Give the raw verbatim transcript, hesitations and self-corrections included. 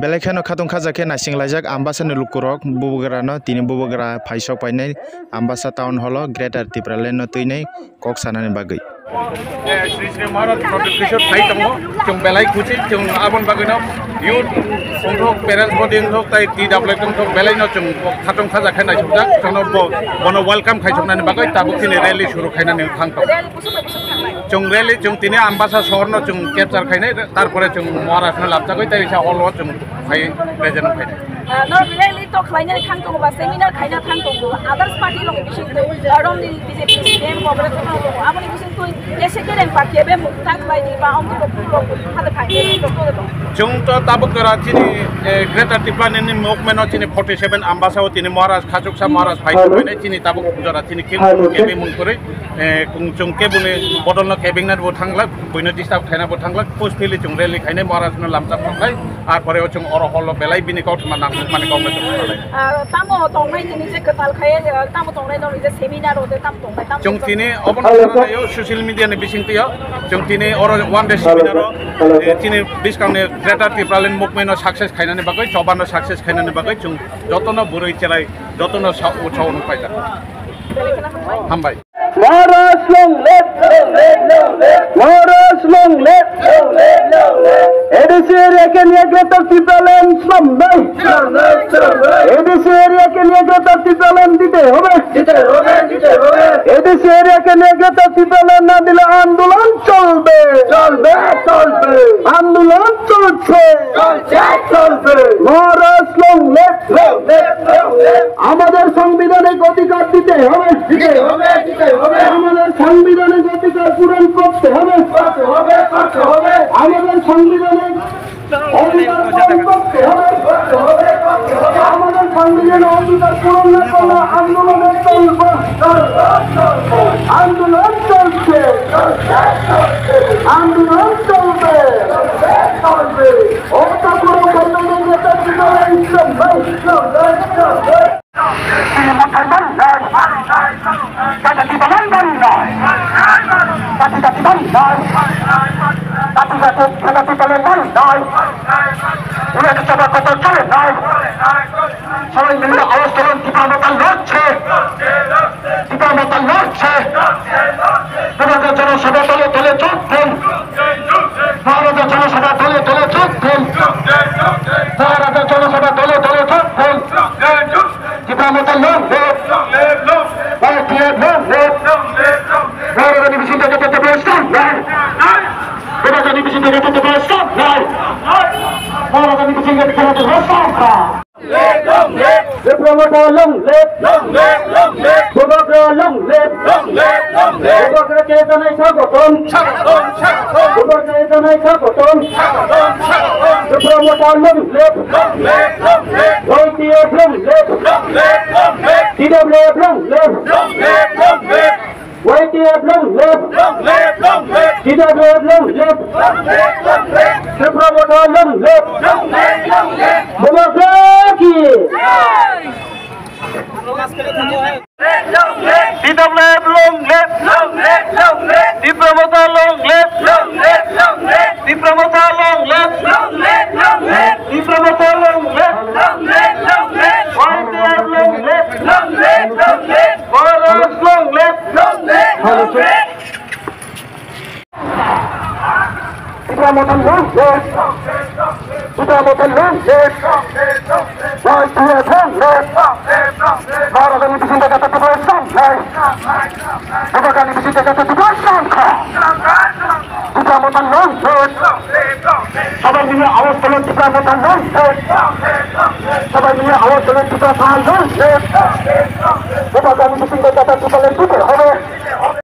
Belai kheno khatung khaja khe naising laijak Ambasani lukurok bubagrano tini bubagra phaisok painai Ambasa Town Hall o Greater Tipraland no twinai kok sanani bagwi. Eh, Sri Sri Maharaj Pradyut Kishore thai tongo, chwng belai khusi, chwng aboni bagwino youth wngthok, parents body wngthok, tai T W F wngthok, belaino chwng khatung khaja khe naisukjak, chwngno bo-, bono welcome khaisuknani bagwi tabuk chini rally suru khainani thang tongo. Chwng rally, chwng tini Ambasa sohorno chwng capture khainai, tarpore chwng Maharashtra labjagwi, tei bisa hall o chwng phai present khainai. Ah, no rally to khlainani thang tongo ba seminar khaina thang tongo. Others party rok bising twi, ah, romni B J P, C P M, Congress rok tongo. Aboni bising twi S A K reng party ebe mukta khlai di ba omni rok rok hada khai rok to to. Chwng to tabuk jora chini, eh, Greater Tipraland ni movement o chini forty seven Ambasa o tini Maharaj Khachuksa Maharaj phai khainai chini tabuk jora chini kim kebeng mung kwrwi. Eh, kung chwng keboni bodolno kebengna bo thanglak, buino disturb khaina bo thanglak, forcefully chwng rally khainai Maharashtra no lamchak tongnai, ar pore o chwng oro hall o belai bini kautma nangmani kok no chwng khlai. Ah, tamo tongnai tini je kwtal khai, ah, tamo tongnai no je seminar o je tamo tongnai, tamo chwng tini obo no khwnayo social media ni bisingtwi o, chwng tini oro one day seminar o, eh, chini bwskang ni Greater Tipraland movement no success khainani bagwi, choba no success khainani bagwi chwng jotono bwrwi cherai, jotono sa-, o sa-, o nukpaijak. Hambai. Maharaj long live! Maharaj long live! A D C area ke liye Greater Tipraland sambai. A D C area ke liye Greater Tipraland dite hobe. A D C area ke liye Greater Tipraland na dile andolon cholbe. Cholbe, cholbe. Andolon cholche. Cholche, cholbe. Maharaj long live! আমাদের সাংবিধানিক অধিকার দিতে হবে। দিতে হবে, দিতে হবে। আমাদের সাংবিধানিক অধিকার পূরণ করতে হবে। করতে হবে, করতে হবে। আমাদের সাংবিধানিক অধিকার পূরণ করতে হবে। করতে হবে, করতে হবে। আমাদের সাংবিধানিক অধিকার পূরণ না করলে আন্দোলনে চলবে। আন্দোলন চলছে। আন্দোলন চলবে। চলবে। ও ঠাকুর, বন্দনা করতে হবে। সবাই মিলে আওয়াজ তুলুন, ত্রিপুরা মথা লড়ছে, ত্রিপুরা মথা লড়ছে। মহারাজা জনসভা দলে দলে যোগ দিন। মহারাজা জনসভা দলে দলে যোগ দিন। মহারাজা জনসভা দলে দলে যোগ দিন। ত্রিপুরা মথা long live। Y T F long live। মহারাজা নিবিসিং জাগাতে ত্রিপুরা সামনে। মহারাজা নিবিসিং জাগাতে ত্রিপুরা সামনে। মহারাজা নিবিসিং জাগাতে ত্রিপুরা সামনে। Long live! Tipra Motha long live! Long live, long live! Bubagra long live! Long live, long live! Bubagra ke janai sagotom! Sagotom, sagotom! Bubagra ke janai sagotom! Sagotom, sagotom! Tipra Motha long live! Long live, long live! Y T F long live! Long live, long live! T W F long live! Long live, long live! Y T F long live! Long live, long live! T W F long live! Long live, long live! Tipra Motha long live! Long live, long live! Bubagra ki! Jai! Long live, long live! T W F long live! Long live, long live! Tipra Motha long live! Long live, long live! Tipra Motha long live! Long live, long live! Tipra Motha long live! Long live, long live! Y T F long live! Long live, long live! Maharaj long live! Long live, long live! Tipra Motha long live! Tipra Motha long live! Y T F long live! Maharajani bising jaga Tipra samlai! Bubagrani bising jaga Tipra samkha! Tipra Motha long live! Sabai mile awaz tulo Tipra Motha long live! Sabai mile awaz tulo Tipra Motha long live! Bubagrani bising jaga Tipra long live!